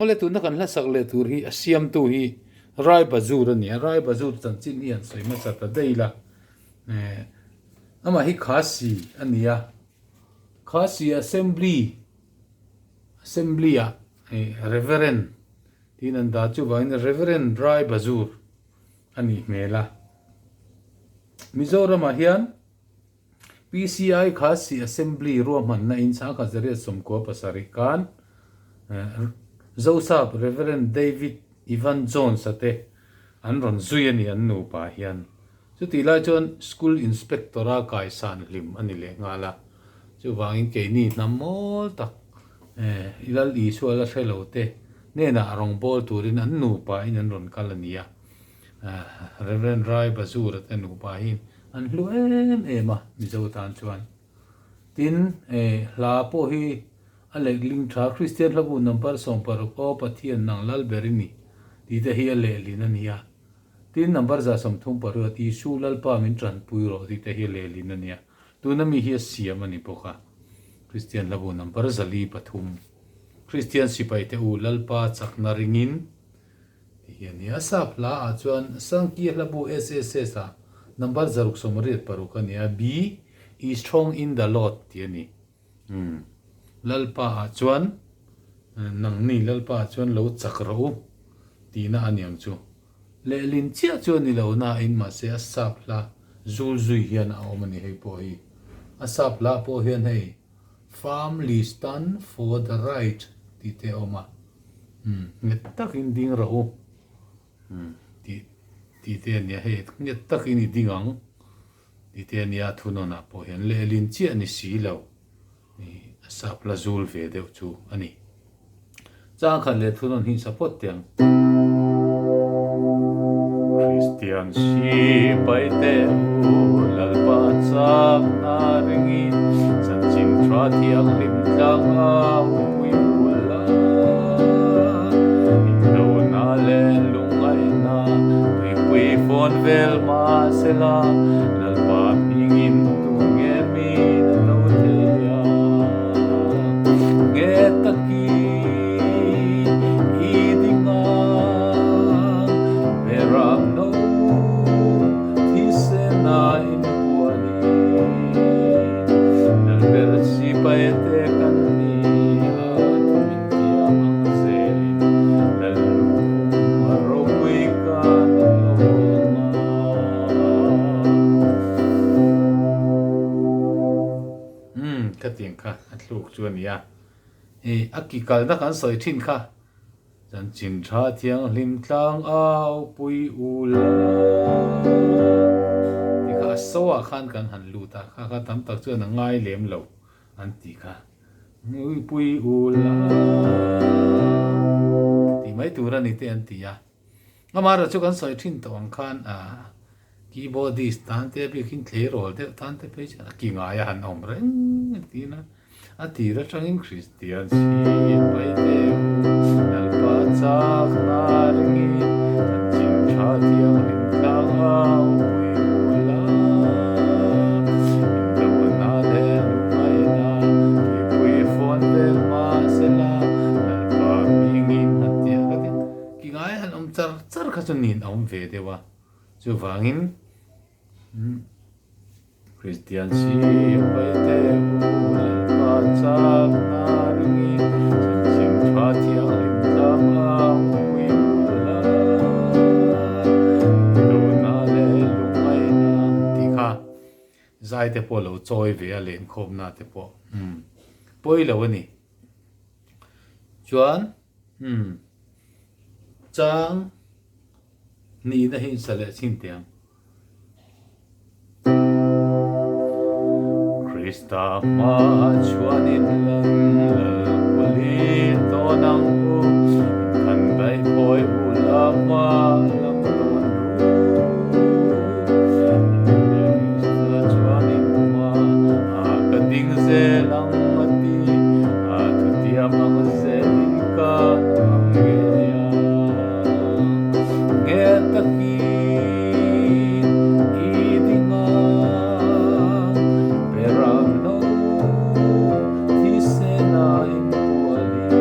Awle tuna kan hlasak leh tur hi a siamtu hi Rai Bazur a ni a, Rai Bazur chanchin hi an sawi hmasa ta daih la. Eh, amah hi Khasi a ni a, Khasi Assembly, Assembly ah eh Reverend tiin an dah chuvangin Reverend Rai Bazur a nih hmel a. Mizoramah hian PCI Khasi Assembly ruahmanna in sangkhat zariat 97 khan Zosap Rev. David Ivan Jones-a te an rawn zui a ni an nupa hian. Chutih lai chuan School Inspector-a kaisan hlim a ni leh nghal a. Chuvangin keini hnam mawl tak i Lal Isua la hre lo te hnenah rawngbâwl turin an nupa in an rawn kal a ni a. Rev. Rai Bazur-a te nupa hi an hlu em em a Mizo tan chuan. Tin, hla pawh hi a lehling tha, Kristian hlabu number 16 Aw Pathian nang lal ber i ni tih te hi a lehlin a ni a. Tin, number 138 Isu Lalpa min tanpui rawh tih te hi a lehlin a ni a. Tuna mi hi a siam a ni bawk a. Kristian hlabu number 403 Kristian sipaite u Lalpa chakna ringin Ti hi a ni a, sap hla ah chuan Sangki hlabu SSS ah number 686 a ni a, Be ye strong in the Lord tih a ni. Umm Lalpa ah chuan nangni Lalpa ah chuan lo chak rawh u tihna a ni ang chu. Lehlin chiah chu a ni lo na in mahse a sap hla zul zui hian a awm a ni hei pawh hi. A sap hla pawh hian hei Firmly stand for the right tih te a awm a. Umm nghet takin ding rawh u umm tih tih te a nia hei nghet takin i ding ang tih te a nia a thunawnah pawh hian lehlin chiah ni si lo ih a sap la zul ve deuh chu a ni. Chang khat leh thunawn hi support teh ang. Kristian sipaite u Lalpa chakna ringin chanchin tha thianghlim tlang au pui ula. Indona leh lungngaihna tuipui fawn vel mahsela Lalpa hmingin tu nge min do thei a? Nge takin i ding a, Beram no thisen a inpuan in, Lalber sipai te kan ni a, thumin tiang ang zelin, Lallukhum a ropui kan lawm a. Umm ka tiang kha a thluk chu a nia. Ih a ki kalna kan sawi thin kha. Chanchin tha thianghlim tlang au pui u la. Ti kha a so ah khan kan han lut a, kha kha tam tak chuan a ngai lem lo an ti kha. Ui pui u la tih mai tur a ni te an ti a. Amaherawhchu chu kan sawi thin tawh ang khan ah keyboardist tan te a bikin tleirawl deuh tan te phei chuan a ki ngai a han awm reng a tiin a, a tir atangin Kristian sipai te u Lalpa chakna ringin chanchin tha thianghlim tlang au pui u la. Indona leh lungngaihna tuipui fawn vel mahsela Lalpa hmingin a tia ka ti. Ki ngai han awm char char kha chu nin a awm ve deuh a, chuvangin Kristian sipai te u Lalpa chakna ringin chanchin tha thianghlim tlang au pui ula, indona leh lungngaihna tih kha zai te pawh lo chawi ve a lenkhawmna te pawh pawi lo a ni. Chuan. Umm. Chang nihna hi insa leh chin teh ang. Krista hma chuanin lan lalpali tawn ang u, inkhan daih phawi u la hma lam tawn ru. Krista chuanin hma a ka ding zel ang a ti, a thutiam ang zelin ka ang ngei a. Nge takin i ding a, Beram no thisena inpualin.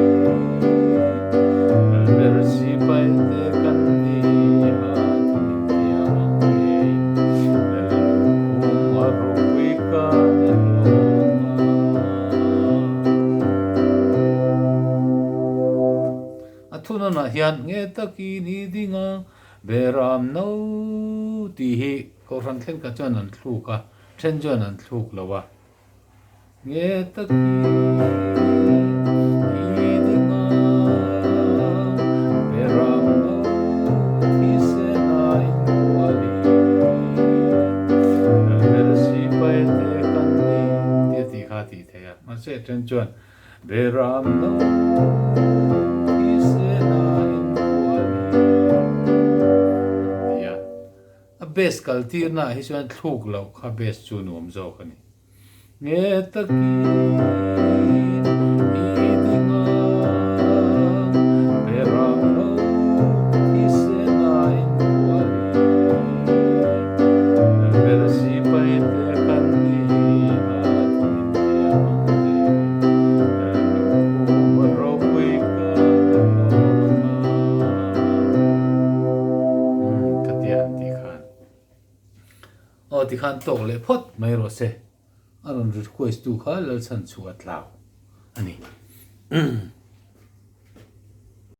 A thunawnah hian nge takin i ding ang Beram no tih hi Kohhran thenkhat chuan an thluk a, then chuan an thluk lo a. Nge takin i ding ang Beram no thisena inbualin Lalber sipai te kan ni tih a tih kha a tih theih a. Mahse then chuan Beram no thisena inbualin an ti a. A base kal tirna ah hi chuan thluk loh kha base chu nuam zawk a ni. Nge takin i ding ang Beram no thisena inbualin Lalber sipai te kan ni a thawmin tiang ang le Lallukhum ropui ka lawm ang. Umm ka tia an tih khan. Aw tikhan tawk leh phawt mai rawh se. A rawn request tu kha Lalchhan chhuah a tlau a ni.